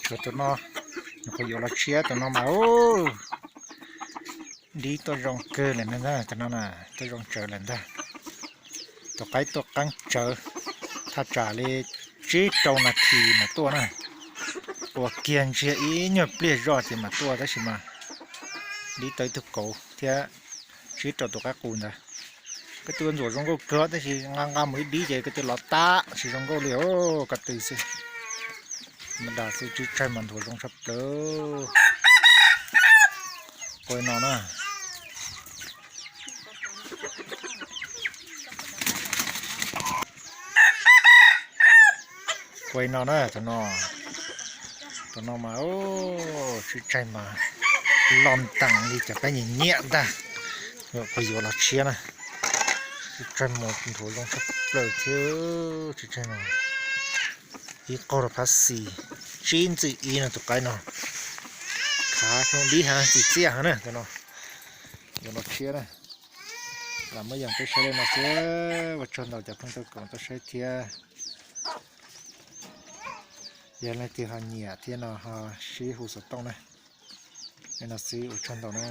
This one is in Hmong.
Tus no, nyuam qhuav yuav los tshiab tus no mas, dib tuaj zoo kawg lawm ntag, tus no na, tuaj zoo tsawv lawm ntag. Tus qaib tuaj qeeb tsawv, thaj tsam li tsib rau nas this mas tuaj na. Ua kiag ntsiag ib nyuag pliag zoj ces mam tuaj tab sis mas dib tau ib tug kauv thiab tsib rau tus qaib qus ntawd. Koj tus ntxuam zoo nkauj kawg tab sis nqa nqa mus ib dib ces koj tus los tab tsis zoo nkauj li os, ko tw xwb. Mas das xwb, tsib tsaig mas nthuav zoo tshaj plaws. Ua no na. Ua no na, tus no, tus no mas tsib tsaig mas loj ntees li cov peb nyiam nyiam ntag. Nyuam qhuav yuav los tshiab na. Tsib tsaig mas nthuav zoo tshaj plaws thiab, tsib tsaig no. Ib qaug rau phab xis, tsib ntxwm ib no tus qaib no. Khav zoo dib heev, txim txiaj heev na tus no. Yuav los tshiab na. Lam muab yees peb saib li no xwb, ua tsaug ntau cov phooj ywg koom tau saib thiab. Yog leej twg ho nyiam thiab no ho sib hu xov tooj na. Li no xwb, ua tsaug ntau na.